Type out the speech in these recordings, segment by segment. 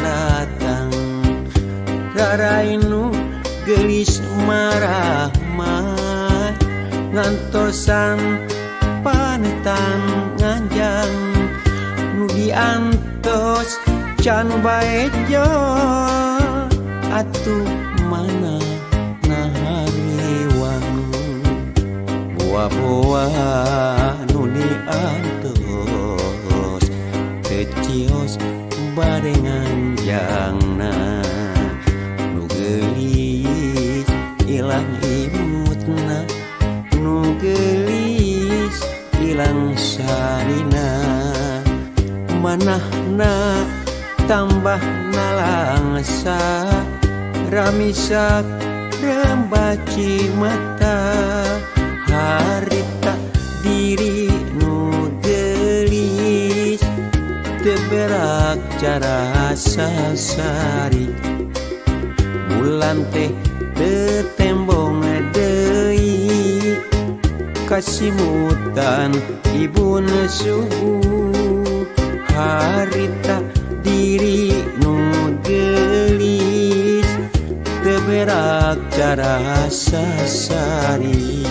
daratang Rarainu gelis marahmat ngantosan panetan nganjang nu diantos can baejo atuh mana nahariwang boa-boa nu diantos teu cios bade nganjangna nu geulis ilang imutna nu geulis ilang sarina manahna tambah nalangsa ramisak rembaci mata harita diri nu geulis teu berak cara sasari bulan teh teu tembong deui kasimutan ibun subuh harita diri nu geulis teu berak cara sasari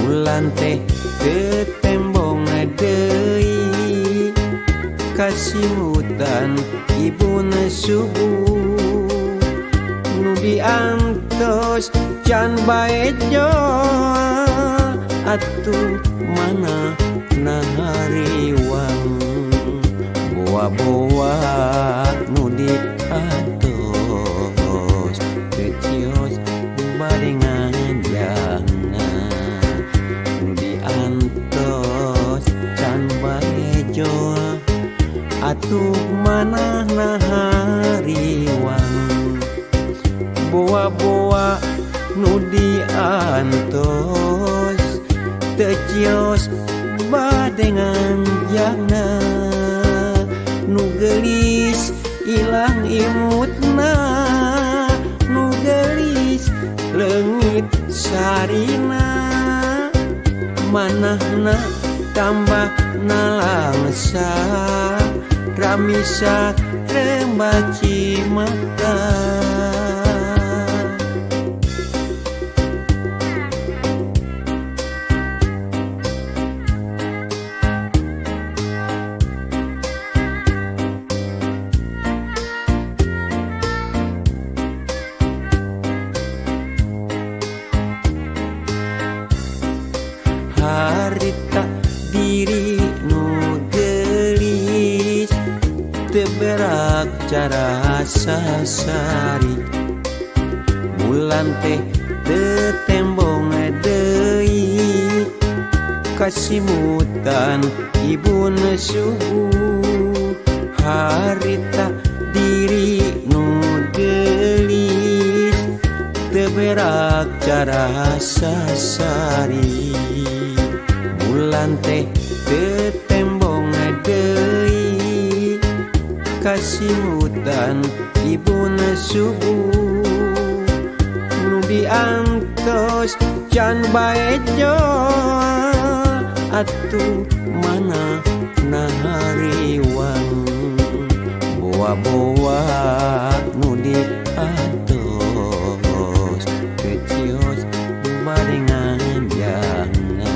bulan teh teu tembong deui kasimutan ibun subuh nu diantos can baejo atuh mana nahariwang boa-boa nu diantos teu cios bade nganjangna nu diantos can baejo atuh mana nahariwang boa-boa nu diantos teu cios bade nganjangna nu geulis ilang imutna nu geulis leungit sarina manahna tambah nalangsa ramisak rembaci mata. Harita diri nu geulis teu berak cara sasari bulan teh teu tembong deui kasimutan ibun subuh harita diri nu geulis teu berak cara sasari bulan teh teu tembong deui kasimutan ibun subuh nu diantos can baejo atuh mana nahariwang boa-boa nu diantos teu cios bade nganjangna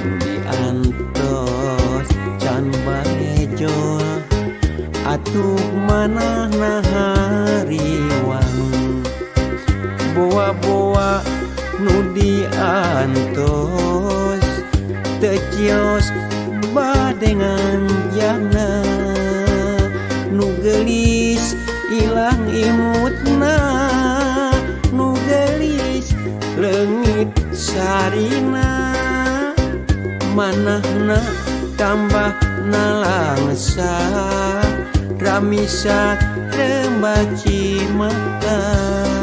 nu diantos can baejo atuh mana nahariwang boa-boa nu diantos teu cios bade nganjangna nu geulis ilang imutna nu geulis leungit sarina manahna tambah nalangsa ramisak rembaci mata.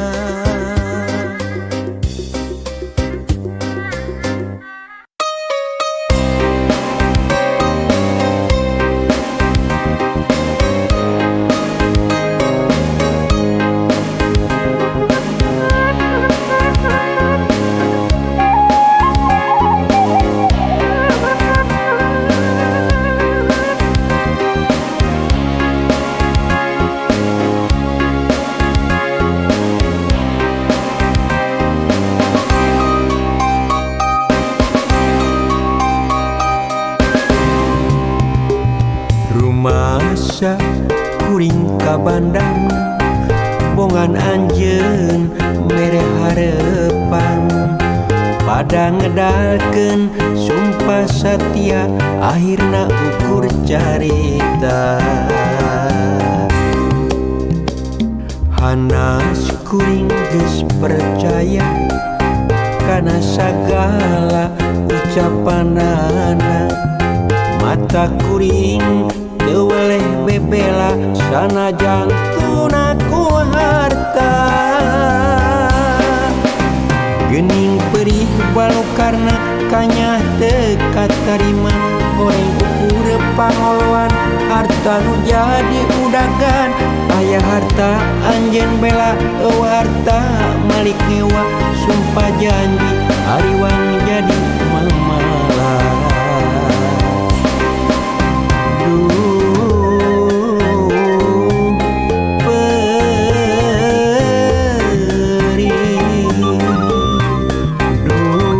ka bandang bongan anjeun mere harepan pada ngedalkeun sumpah satia akhirna ukur carita. Hanas kuring geus percaya kana sagala ucapanana mata kuring teu weleh bebela sanajan tuna ku harta. Geuning perih balukarna kanyah teu katarima goreng ukur pangoloan harta nu jadi udagan aya harta anjeun bela eueuh harta malik ngewa sumpah janji hariwang jadi mamala. Duh perih duh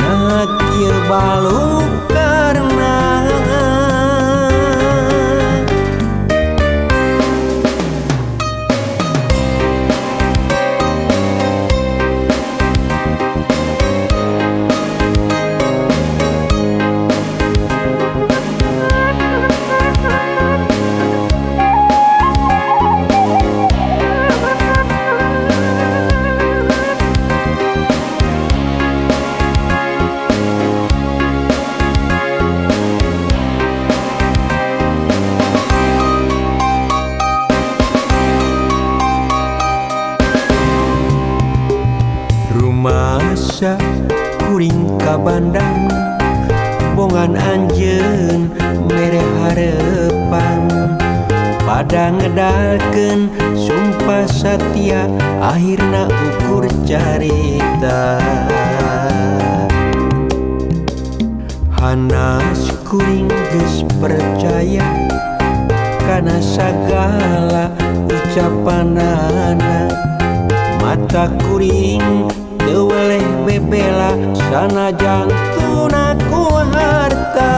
nah kieu balukarna. Rumasa kuring ka bandang bongan anjeun mere harepan pada ngedalkeun sumpah satia akhirna ukur carita. Hanas kuring geus percaya kana sagala ucapanana mata kuring teu weleh bebela sanajan tuna ku harta.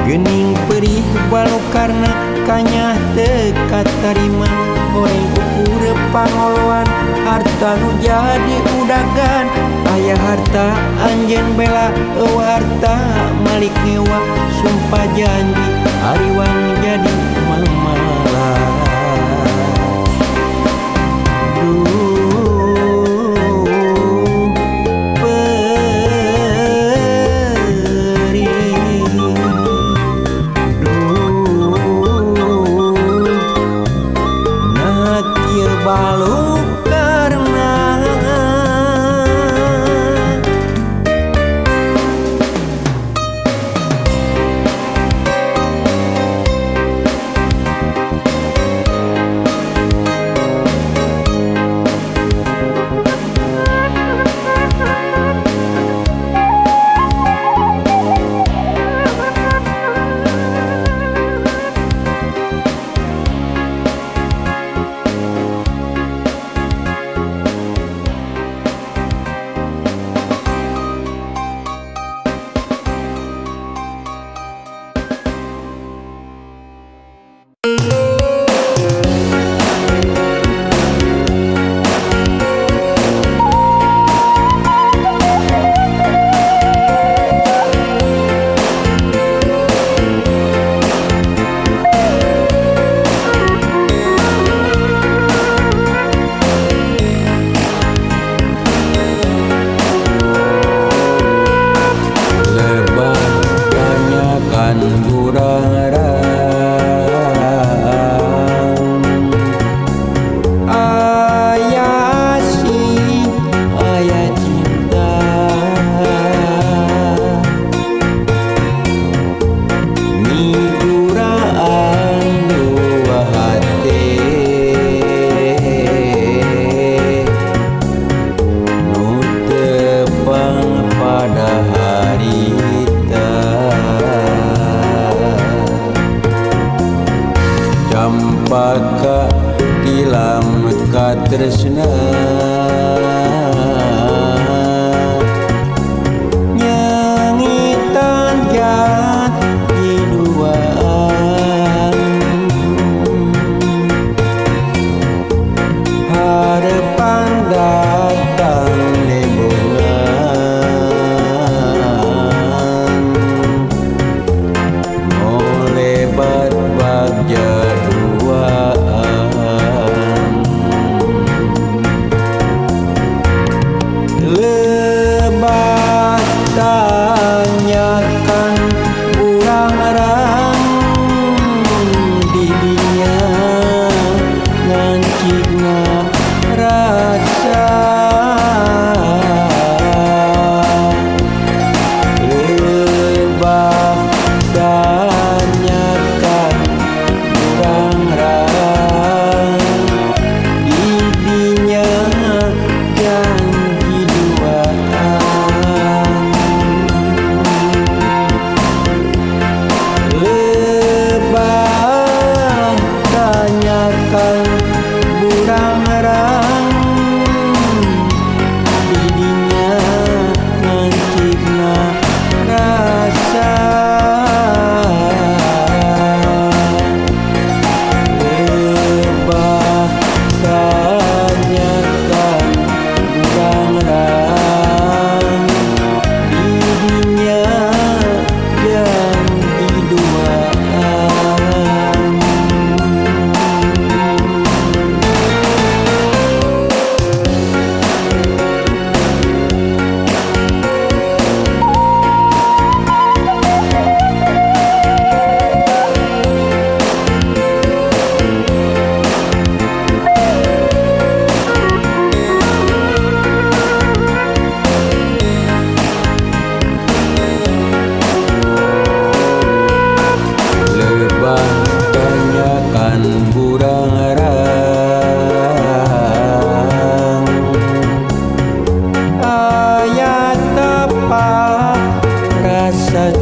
Geuning perih balukarna kanyah teu katarima goreng ukur pangoloan harta nu jadi udagan aya harta anjeun bela eueuh harta malik ngewa sumpah janji hariwang jadi mamala. Duh perih duh nah kieu balukarna.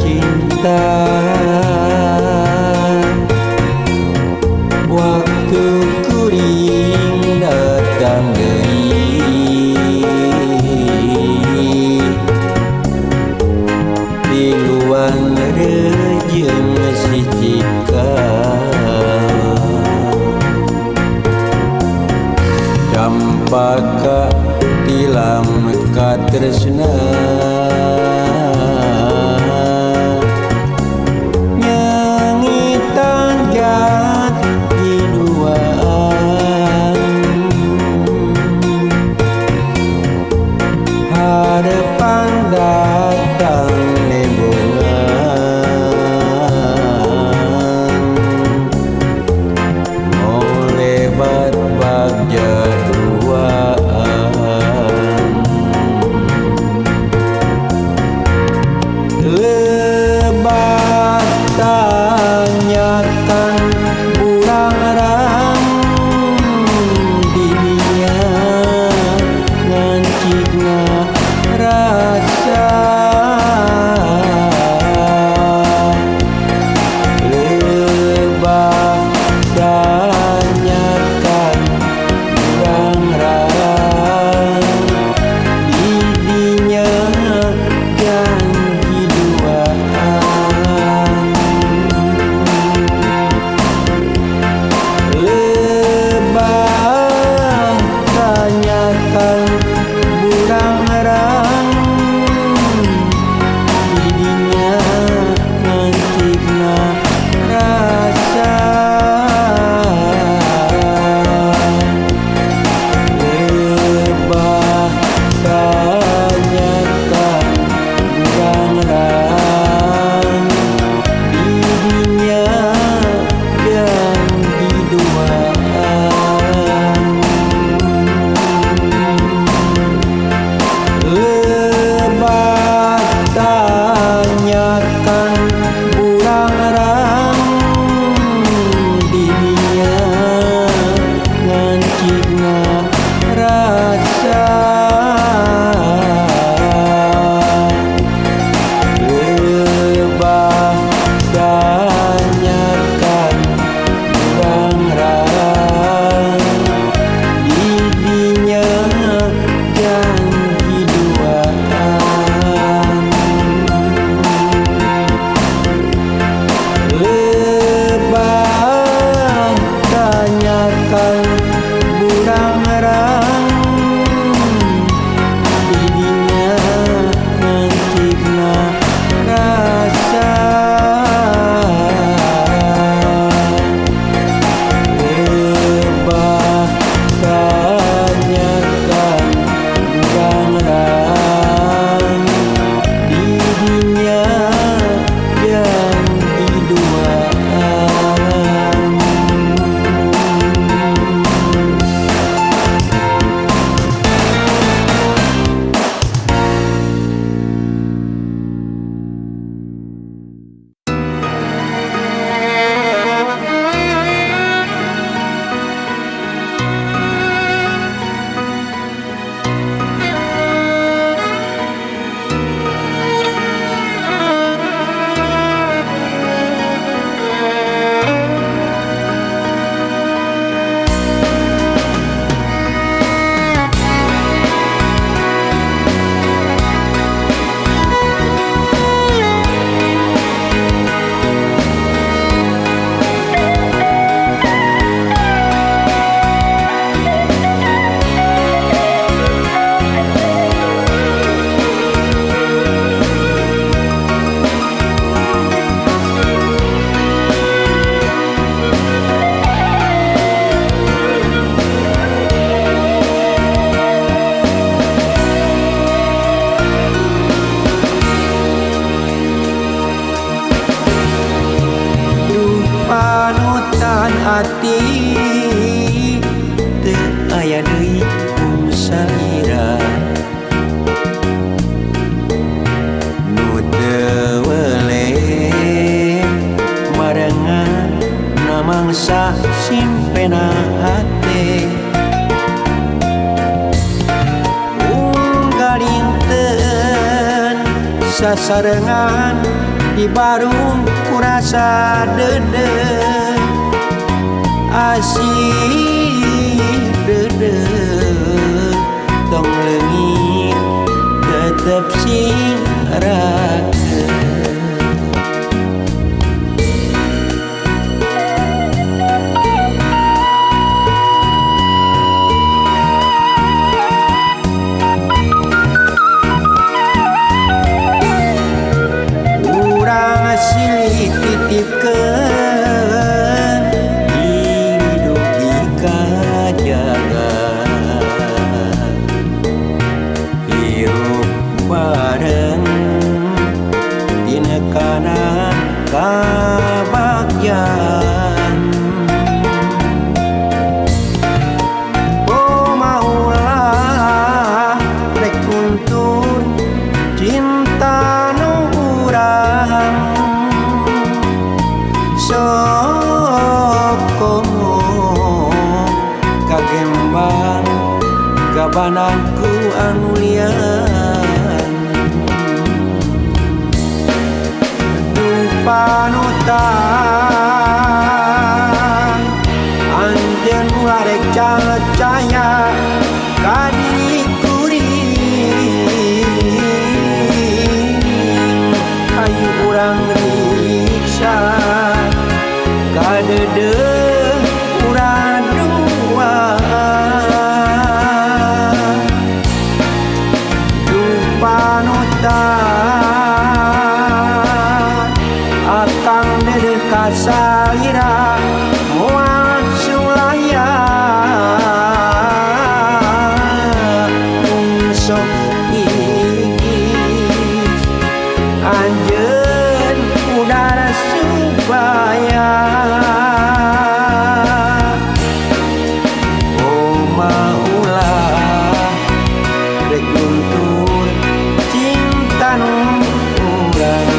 cinta. Waktu kuring datang deui, tiluan rejeung si Cika. Campaka tilam katresna, nyangitan jati duaan. Harapan datang nembungan, ngolebat bagja duaan. Lebat tanyakan burangrang didinya ngancikna rasa. Lebah tanyakan burangrang didinya janji duaan. Lebah tanyakan burangrang didinya ngancikna rasa. Lebah tanyakan burangrang didinya janji duaan. Lebah tanyakan burangrang didinya ngancikna rasa. Lebah tanyakan burangrang didinya janji duaan. Lebah tanyakan burangrang didinya ngancikna rasa. Lebah tanyakan burangrang didinya janji duaan. Duh panutan ati teu aya deui salira, nu teu weleh marengan namangsa simpena hate. Unggal dinten sasarengan Di barung kurasa deudeuh asih deudeuh tong leungit tetep sing rakeut. Urang silih titipkeun diri dugi ka jagat hirup bareng dina kana kabagyan. Kumaha rek kuntur cinta nu urang sok komo kagembang kabanangku anu lian. Duh panutan anjeun ulah rek caya ka diri kuring hayu urang riksa kadeudeuh urang duaan. Duh panutan akang deudeuh ka salira moal sulaya mung sok gigis anjeun udara supaya. Kumaha ulah rek luntur cinta nu urang.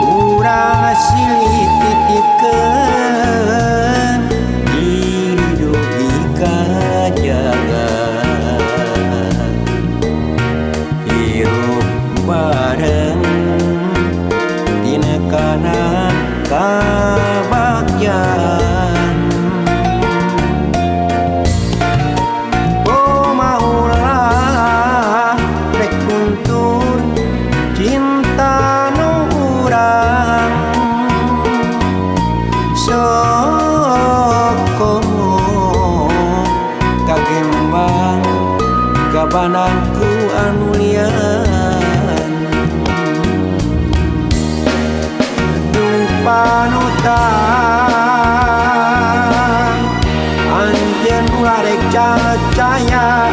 Urang silih titipkeun diri dugi ka jagat hirup bareng dina kana kabagyan. Kumaha ulah rek kuntur cinta nu urang sok komo kagembang kabanangku anu lian. Duh panutan anjeun ulah rek caya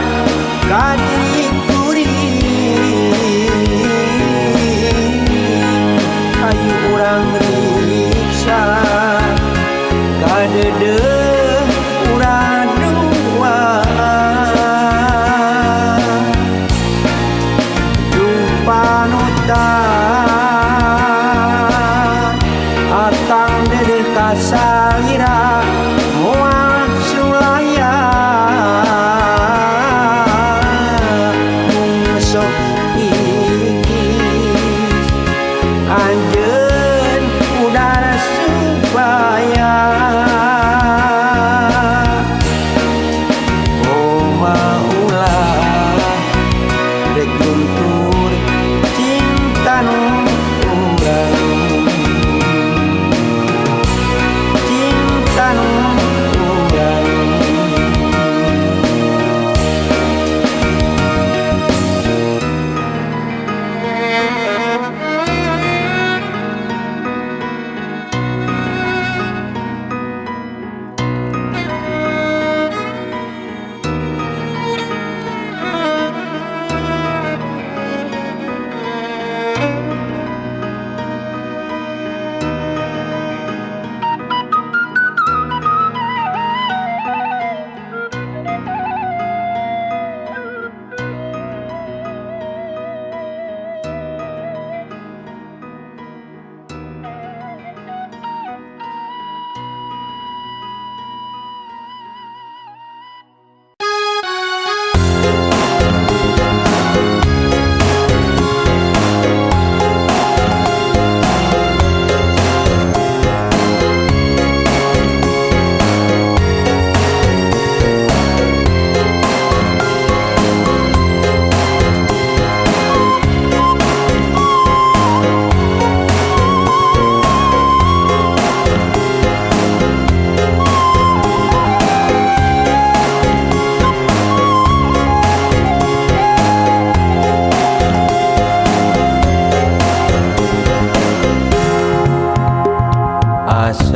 ka diri kuring hayu urang riksa kadeudeuh urang duaan. Duh panutan akang deudeuh ka salira moal sulaya mung sok gigis anjeun udara supaya. Kumaha ulah rek luntur cinta nu urang cinta nu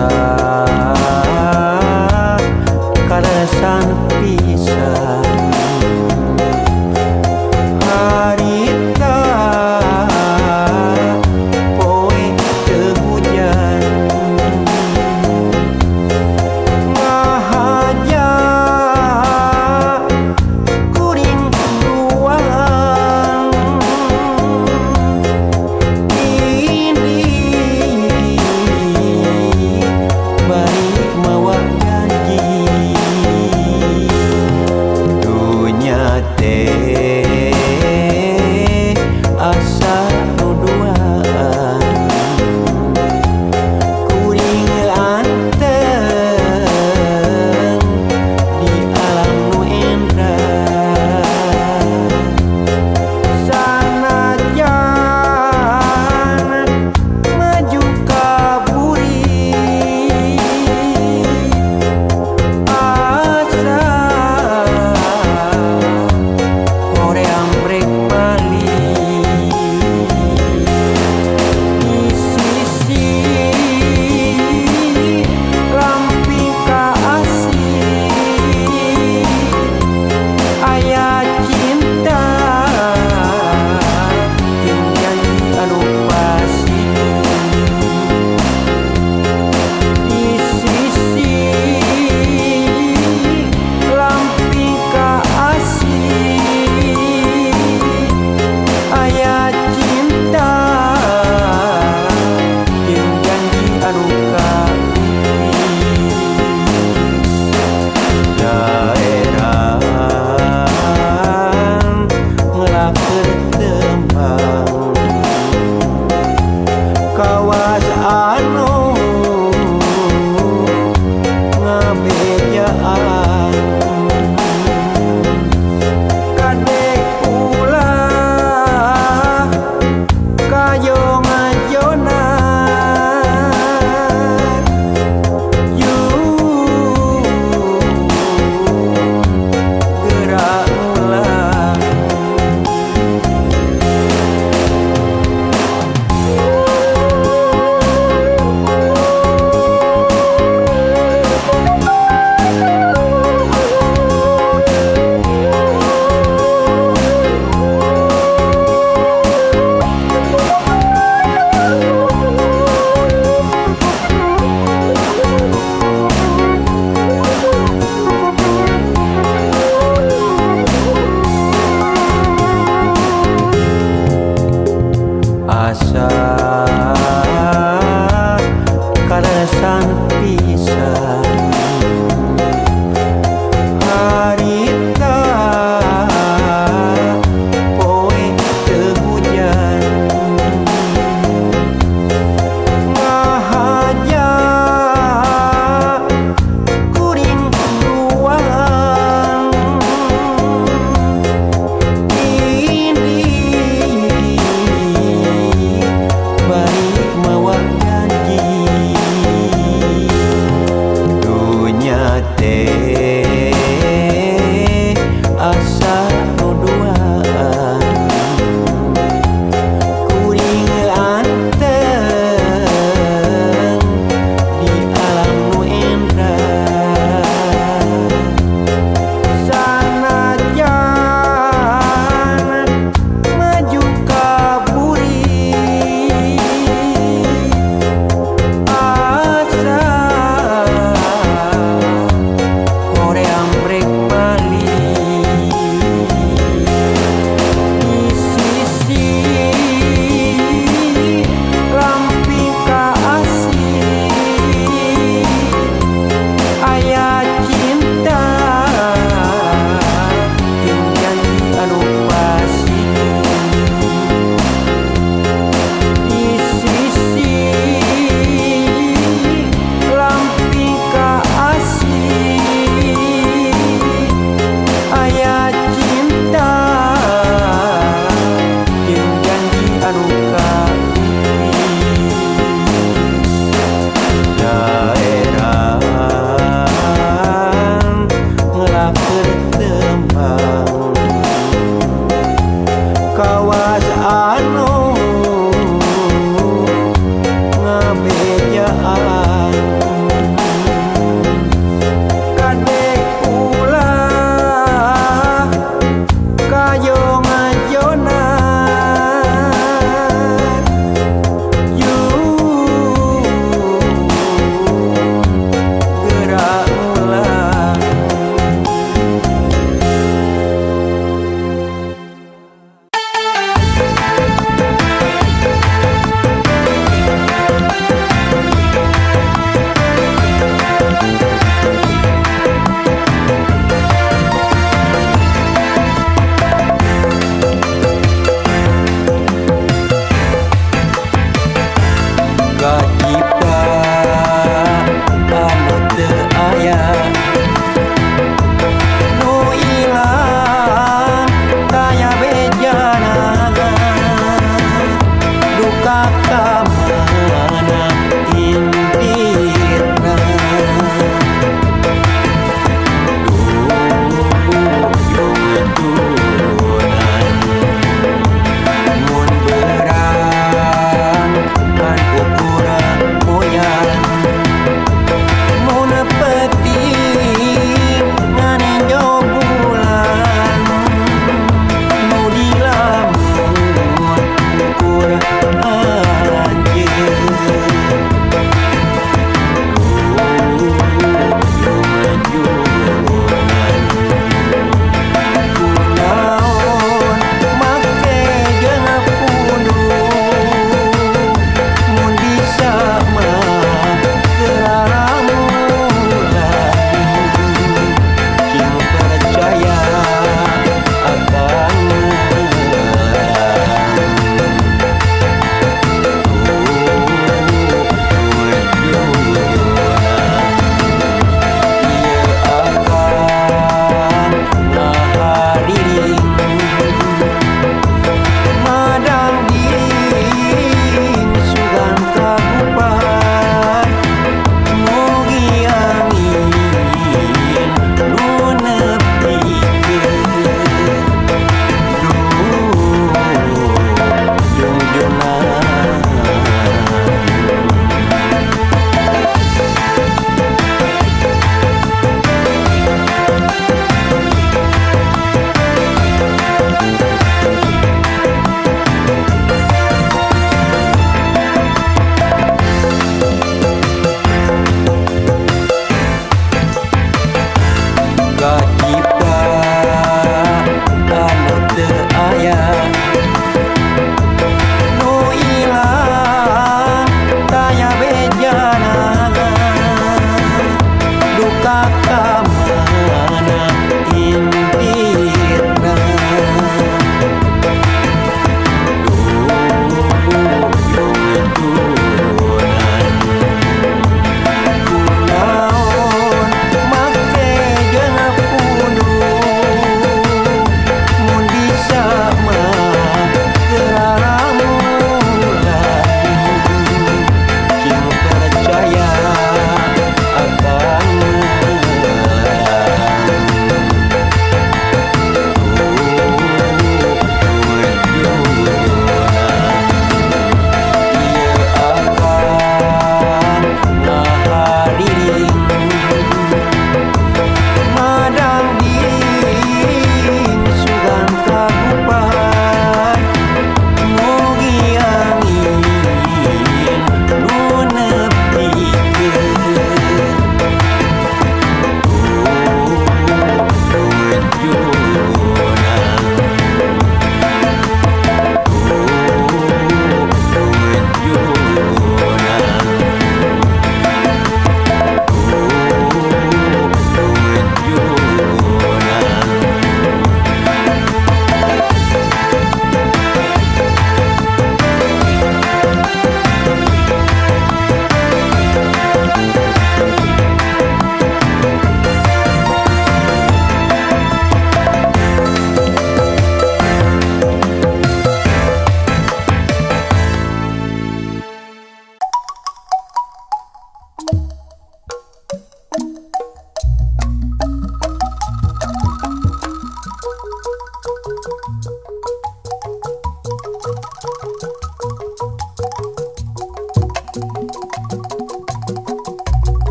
Asa kaleresan pisan harita poe teu hujan ngahaja kuring ruang ini bari mawa janji dunya teh asa nu duaan kuring anteng di alam nu endah sanajan maju ka buri asa hoream rek balik di sisi ramping ka asih aya cinta jeung janji anu pasti di sisi ramping ka asih aya cinta jeung janji anu kaukir daerah ngelaker tembang kawas anu ngabejaan kadek ulah kajong-ajonan yuk gerak ulah. Asa kaleresan pisan harita poe teu hujan ngahaja kuring ruang ini bari mawa janji.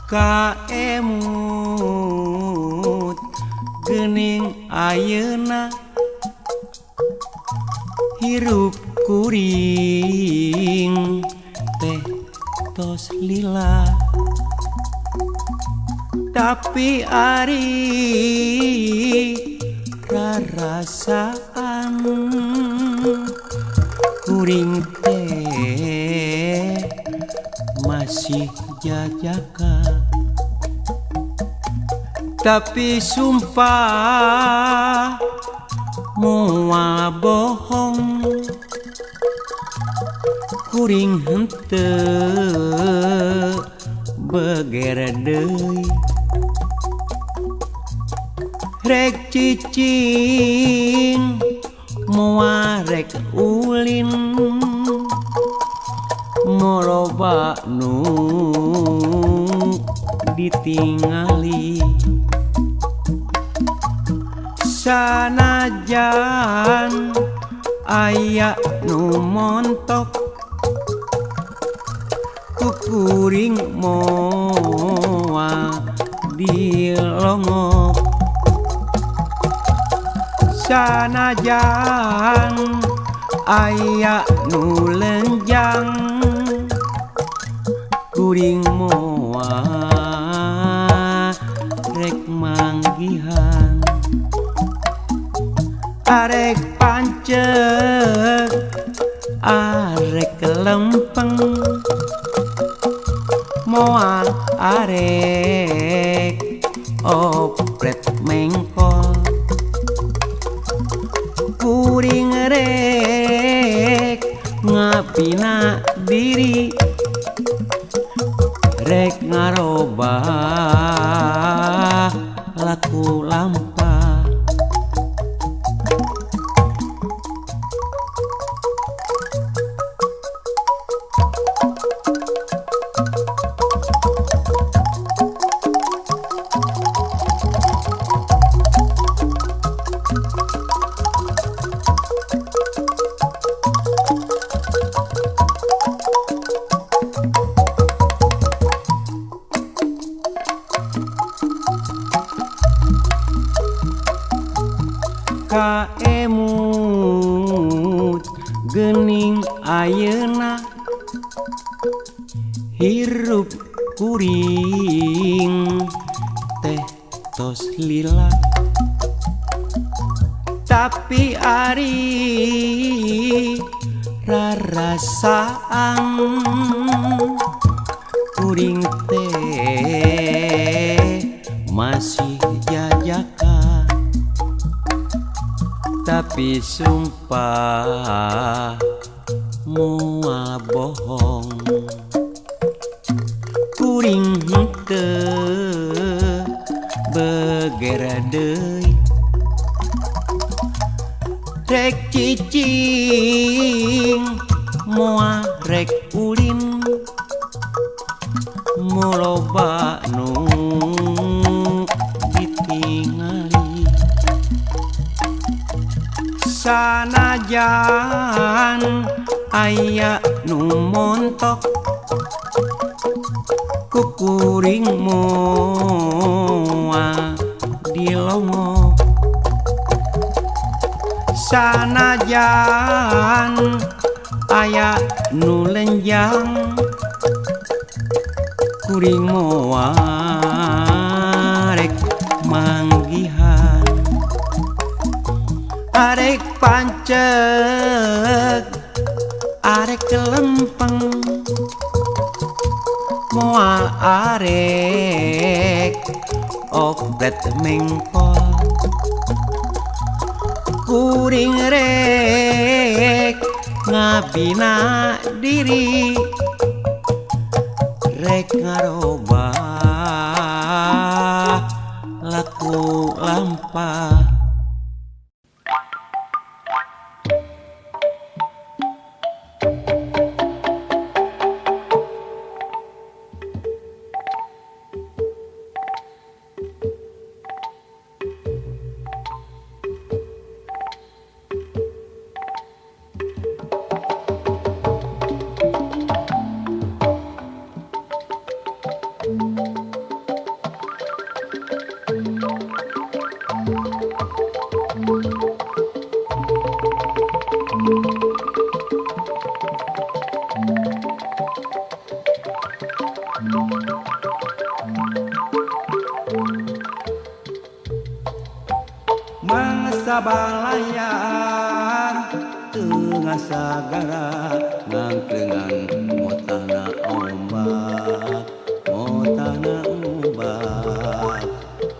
Kaemut geuning ayeuna hirup kuring teh tos lila tapi ari rarasaan kuring teh masih jajaka tapi sumpah moal bohong kuring henteu beger deui rek cicing moal rek ulin moloba nu ditingali sanajan aya nu montok ku kuring moal dilongok sanajan aya nu lenjang kuring moal rek manggihan arek pancek arek lempeng moal arek opret mengkol kuring rek ngabina diri rek ngarobah laku lampah. Kaemut geuning ayeuna hirup kuring teh tos lila tapi ari rarasaan kuring teh masih jajaka tapi sumpah moal bohong kuring henteu beger deui rek cicing moal rek ulin moloba nu ditingali sanajan aya nu montok ku kuring moal dilongok sanajan aya nu lenjang kuring moal rek manggihan arek pancek arek lempeng moal arek opret mengkol kuring rek ngabina diri rek ngarobah laku lampah. Mangsa balayar tengah sagara ngangklengan motana ombak motana ombak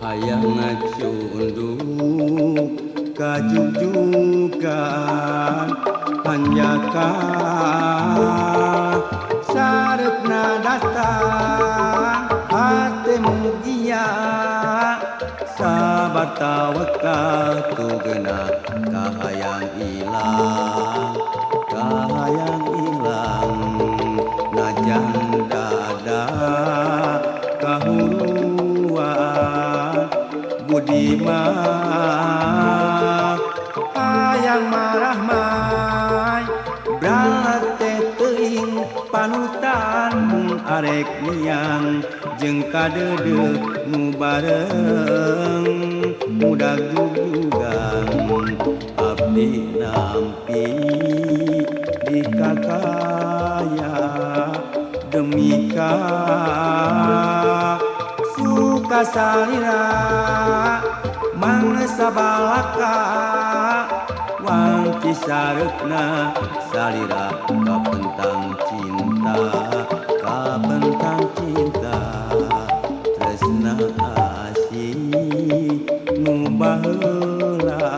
hayang ngacunduk kajugjugan hanjaka sareupna datang hate mugia sabar tawakal tugena kahayang ilang kahayang ilang najan dada kahuruan budi mah hayang marahmai bralate teuing panutan mung arek miang jeung kadeudeuh nu bareng mudag jujugan abdi nampi di kakaya demi ka suka salira mangsa balaka wangci sareupna salira kapentang cinta kapentang cinta tresna asih nu baheula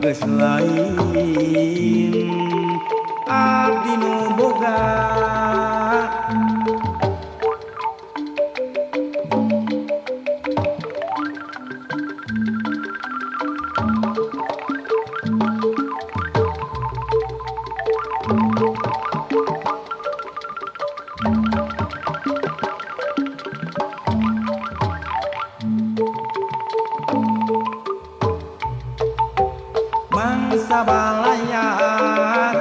geus lain abdi nu boga. Mangsa balayar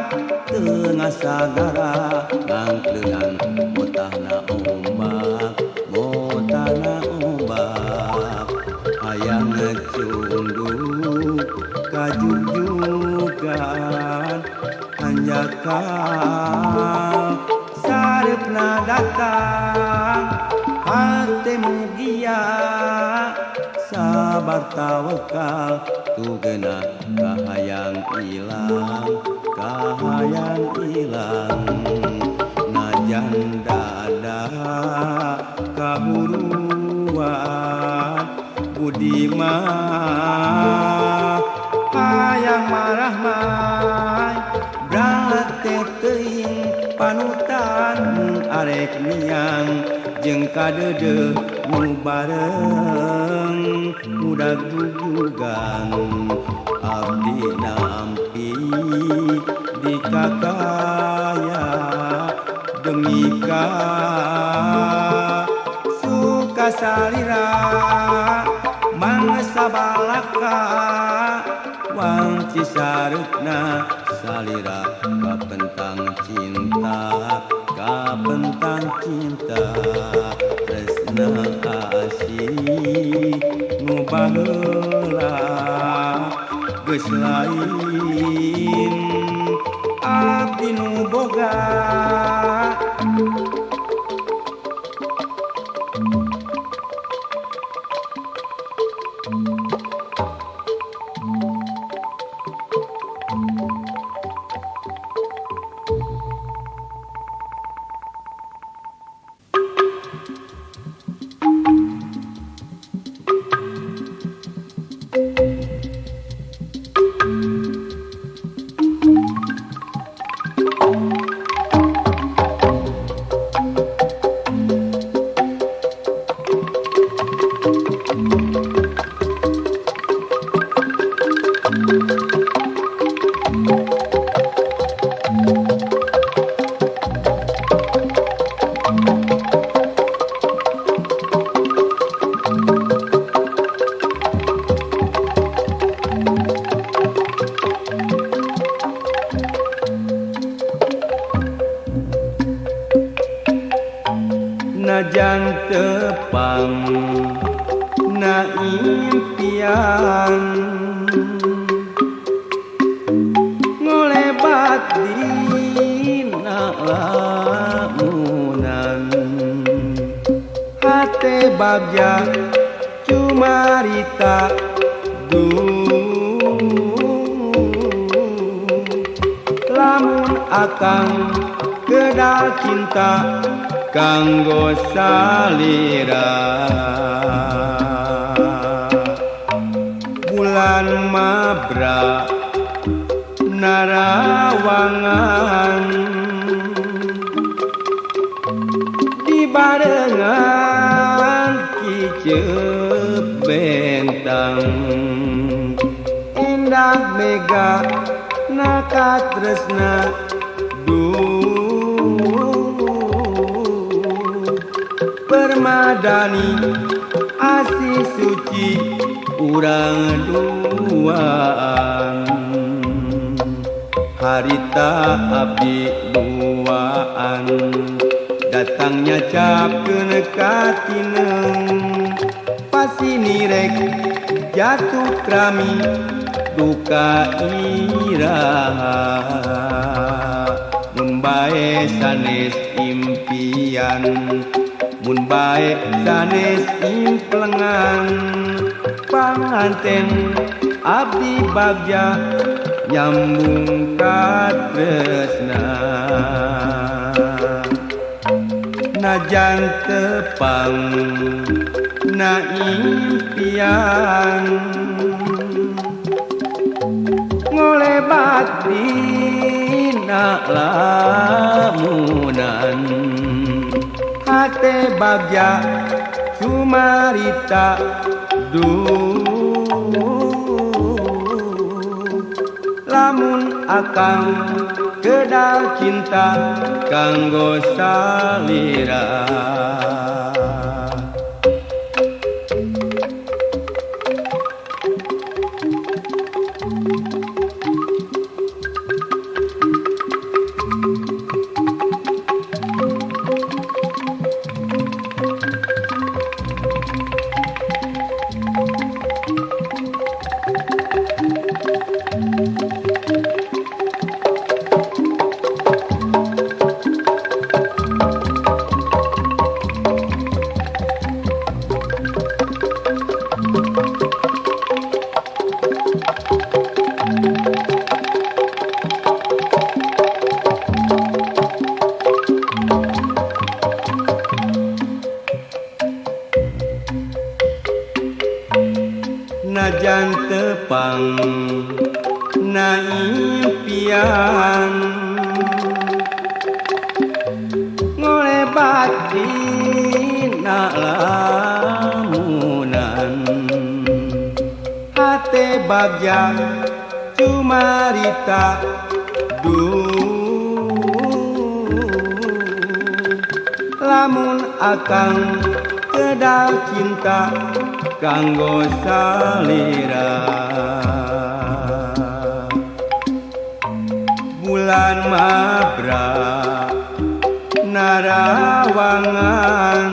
tengah sagara ngangkleungan motahna ombak motahna ombak hayang ngecunduk kajugjugan hanjaka sareupna datang hate mugia sabar tawakal tugena kahayang ilang kahayang ilang najan dada kahuruan budi mah hayang marahmai bralate teuing panutan mung arek miang jeung kadeudeuh nu bareng mudag jujugan abdi nampi di kakaya demi ka suka salira mangsa balaka wangci sareupna salira kapentang cinta kapentang cinta tresna asih nu baheula geus lain abdi nu boga. Najan tepang na impian ngolebat dina lamunan. Hate bagja cumarita duh lamun akang kedal cinta kanggo salira. Bulan mabra narawangan dibarengan kicep bentang endah mega nakatresna duh permadani asih suci urang duaan. Harita abdi duaan datangnya capkeun ka tineng pasinirek jatuh krami duka iraha. Mun bae sanes impian mun bae sanes implengan panganten abdi bagja nyambung katresna. Najan tepang na impian ngolebat dina lamunan hate bagja cumarita duh lamun akang kedal cinta kanggo salira. Najan tepang na impian ngolebat dina lamunan hate bagja cumarita duh lamun akang kedal cinta kanggo salira. Bulan mabra narawangan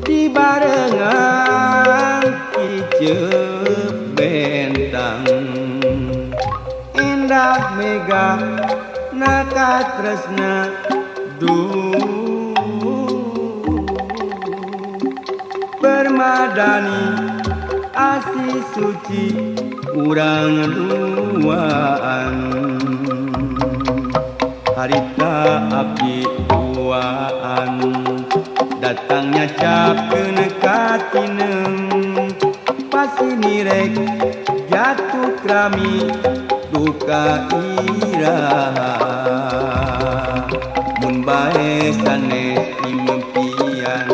dibarengan kicep bentang endah mega nakatresna duh permadani asih suci urang duaan. Harita abdi duaan datangnya capkeun ka tineng pasinirek jatuh krami duka iraha. Mun bae sanes impian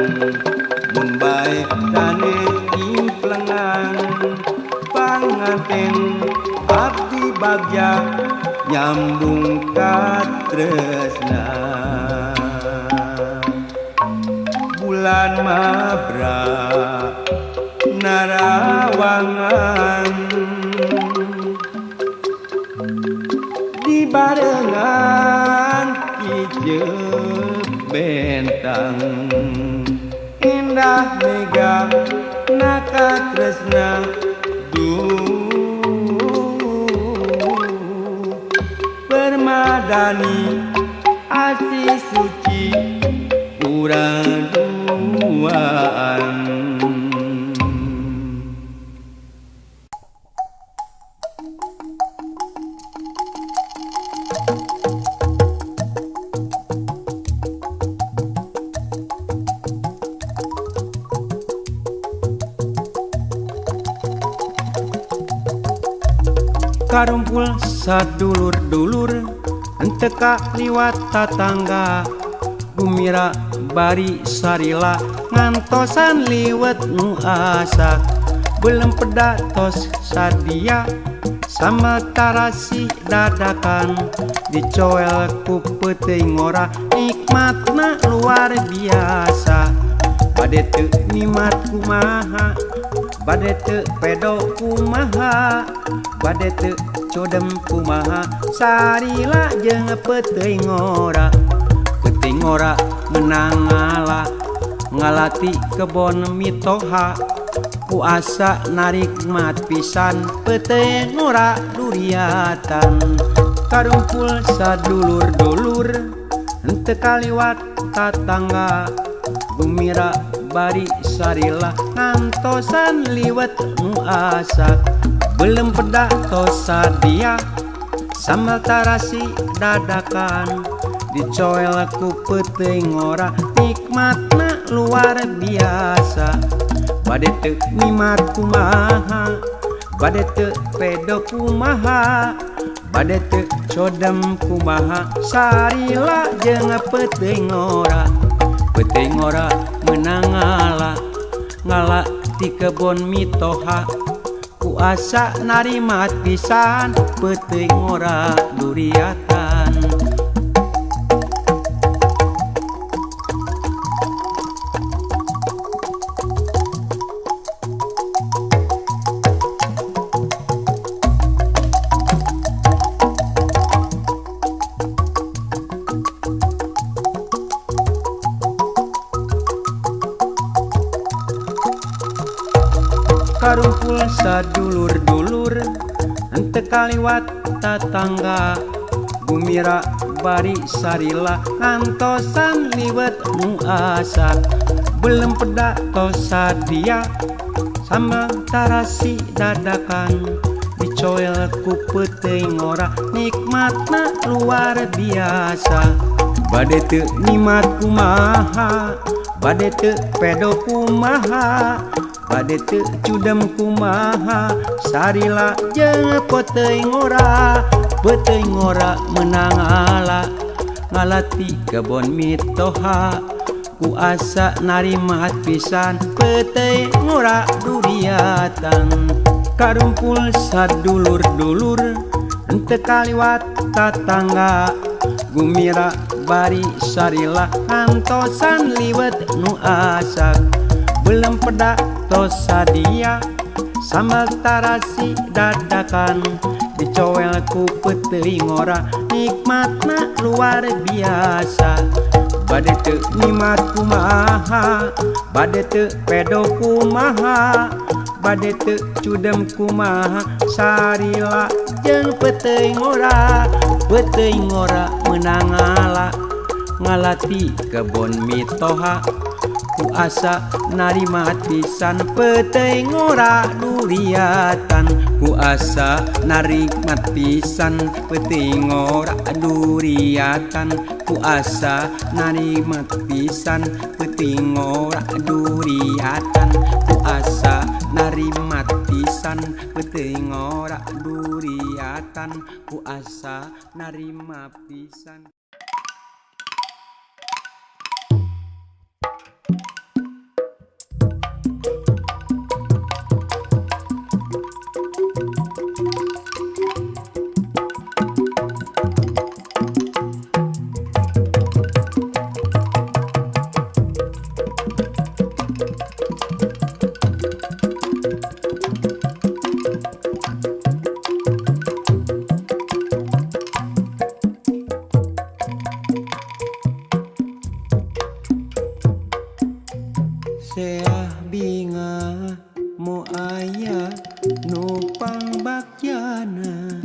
mun bae sanes implengan panganten abdi bagja nyambung katresna. Bulan mabra narawangan dibarengan kicep bentang indah mega nakatresna duh permadani asih suci urang duaan. Karumpul sadulur-dulur henteu ka liwat tatangga, gumira bari sarila ngantosan liwet nu asak. Belum peda tos sadia sama tarasi dadakan, dicoel ku peuting ngora nikmatna luar biasa. Bade teu nimat kumaha, bade teu pedo kumaha, bade teu codem kumaha, sarila jeung peuting ngora. Peuting ngora menang ngala, ngalati kebon mitoha, ku asa narikmat pisan peuting ngora duriatan. Karumpul sadulur-dulur henteu kaliwat tatangga, gumira bari sarila ngantosan liwet nu asak. Belum peda tos sadia sambal tarasi dadakan, dicoel ku peuting ngora nikmatna luar biasa. Bade teu nimat kumaha, bade teu pedo kumaha, bade teu codem kumaha, sarila jeung peuting ngora. Peuting ngora menang ngala, ngala ti kebon mitoha, ku asa narimat pisan peuting ngora duriatan. Karumpul sadulur-dulur henteu kaliwat tatangga, gumira bari sarila ngantosan liwet nu asak. Belum peda tos sadia sama tarasi dadakan, dicoel ku peuting ngora nikmatna luar biasa. Bade teu nimat kumaha, bade teu pedo kumaha, bade teu cudem kumaha, sarila jeung peuting ngora. Peuting ngora menang ngala, ngalati kebon mitoha, ku asa narimat pisan peuting ngora duriatan. Karumpul sadulur-dulur henteu kaliwat tatangga, gumira bari sarila ngantosan liwet nu asak. Belum peda tos sadia sambal tarasi dadakan, dicoel ku peuting ngora nikmatna luar biasa. Bade teu nimat kumaha, bade teu pedo kumaha, bade teu cudem kumaha, sarila jeung peuting ngora. Peuting ngora menang ngala, ngalati kebon mitoha, ku asa narimat pisan peuting ngora duriatan. Ku asa narimat pisan peuting ngora duriatan. Ku asa narimat pisan peuting ngora duriatan. Ku asa narimat pisan peuting ngora duriatan. Ku asa narima pisan. Seah binga mo aya nupang bakyana,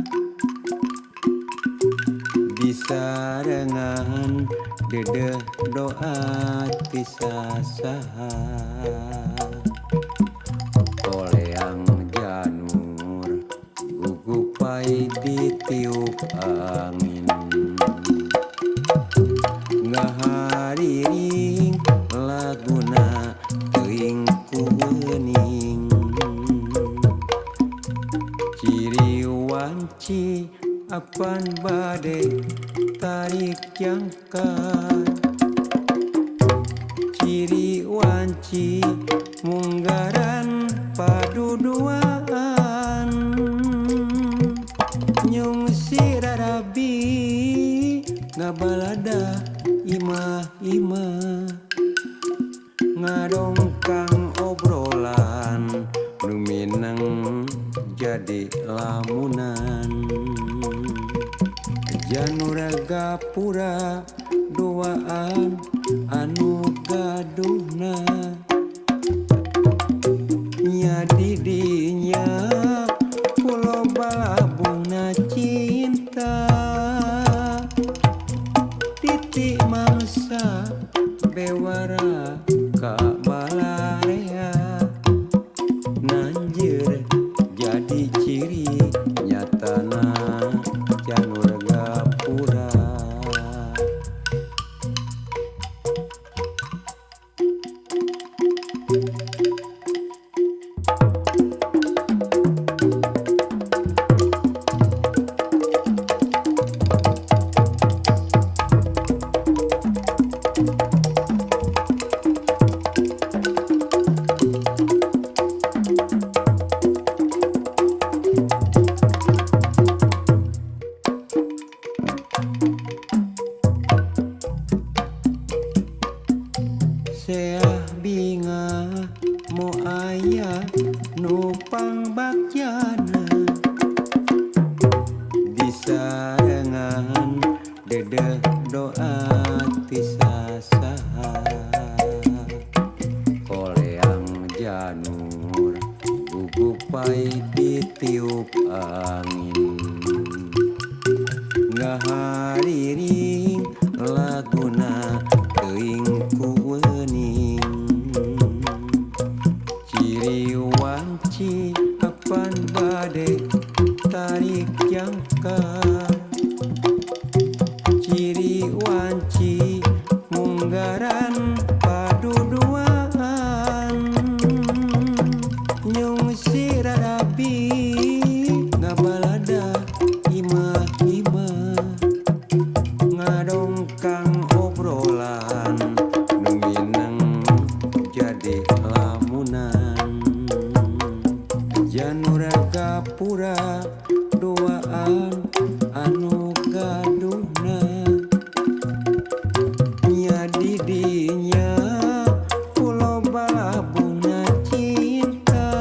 disarengan dedeh doa ti sasaha Koleang janur gugupai ditiup angin Ngahariring laguna teuing ku geuning Ciri wanci apan bade tarik jangkar Ciri wanci munggaran paduduaan Nyungsi rarabi ngabalada imah-imah Ngadongkang obrolan nu mineng jadi lamunan Janur gapura duaan anu gaduhna Nya didinya pulo balabungna cinta Titik mangsa bewara ka balarea Nanjeur jadi ciri nyatana janur gapura Seah bingah mo aya nu pangbagjana Disarengan dedeh doa ti sasaha Koleang janur gugupai ditiup angin Ngahariring laguna teuing ku geuning Ciri wanci apan bade tarik jangkar Ciri wanci munggaran paduduaan Nyungsi rarabi ngabalada imah-imah Ngadongkang obrolan nu mineng jadi lamunan Janur gapura duaan anu gaduhna Nya didinya pulo balabungna cinta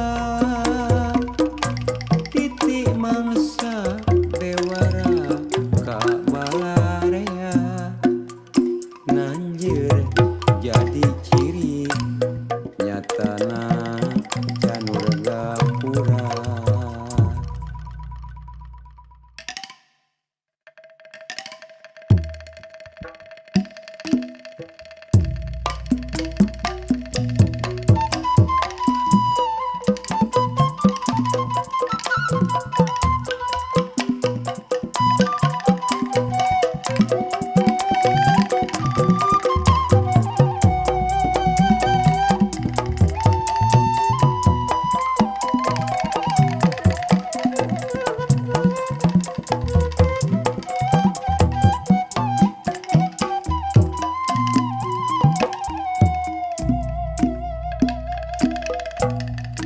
Titik mangsa bewara ka balarea Nanjeur jadi ciri nyatana janur gapura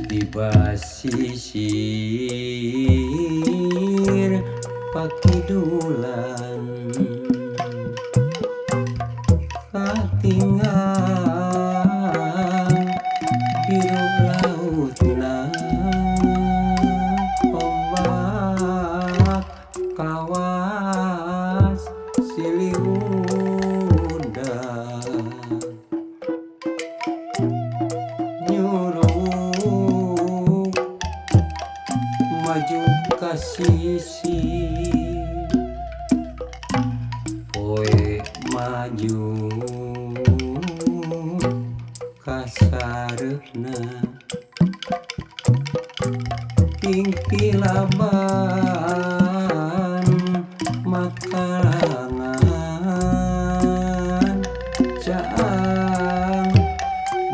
Di basisir pakidulan katinggal biru lautna ombak kawas silih undang nyuruh maju ka sisi poe maju. Sareupna Tingkilaban makalangan caang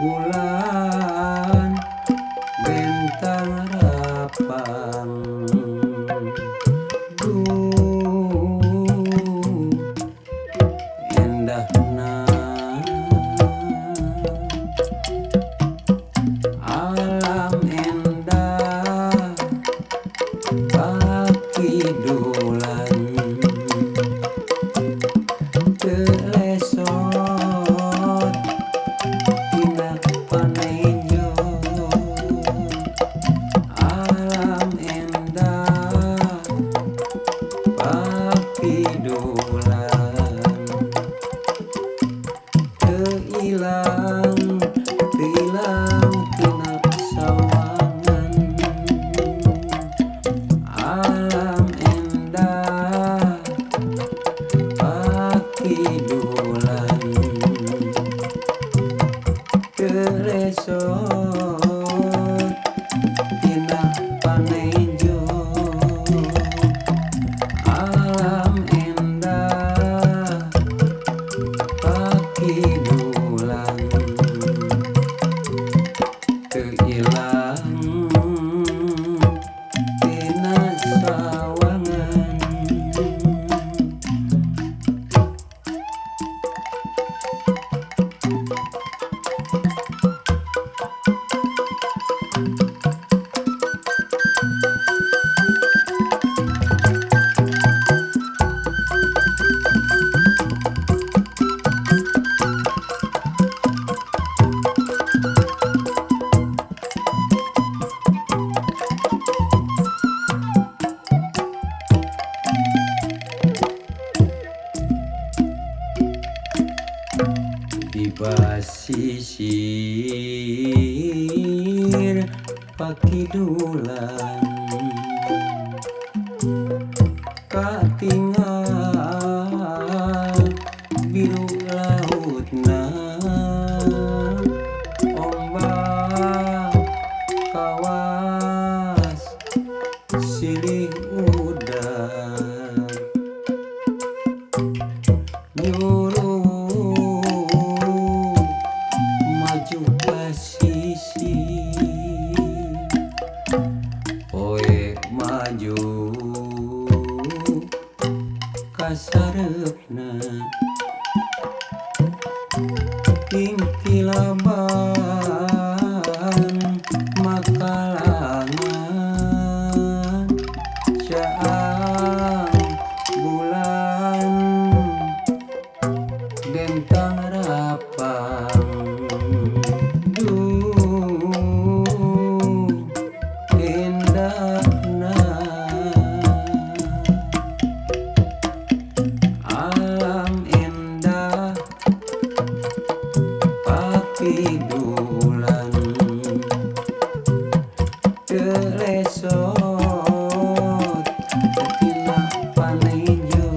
bulan bentang rapang duh endahna alam endah pakidulan teu lesot tina panejo alam endah pakidulan teu ilang tina sawangan alam endah pakidulan teu lesot tina panejo alam endah pakidulan teu ilang tina sawangan. Di basisir pakidulan katingal biru lautna ombak kawas silih udan nyuruh maju ka sisi poe maju ka sareupna tingkilaban makalangan caang bulan bentang rapang duh endahna alam endah pakidulan teu lesot tina panejo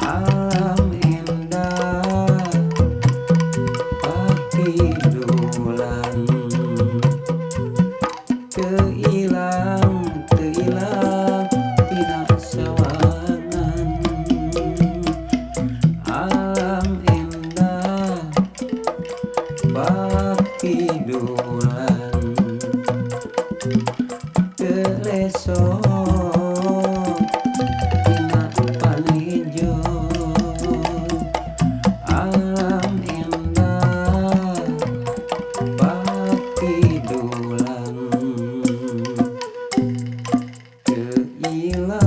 alam endah pakidulan teu ilang tina sawangan alam endah pakidulan teu lesot tina panejo alam endah pakidulan teu ilang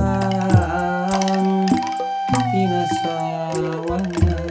tina sawangan.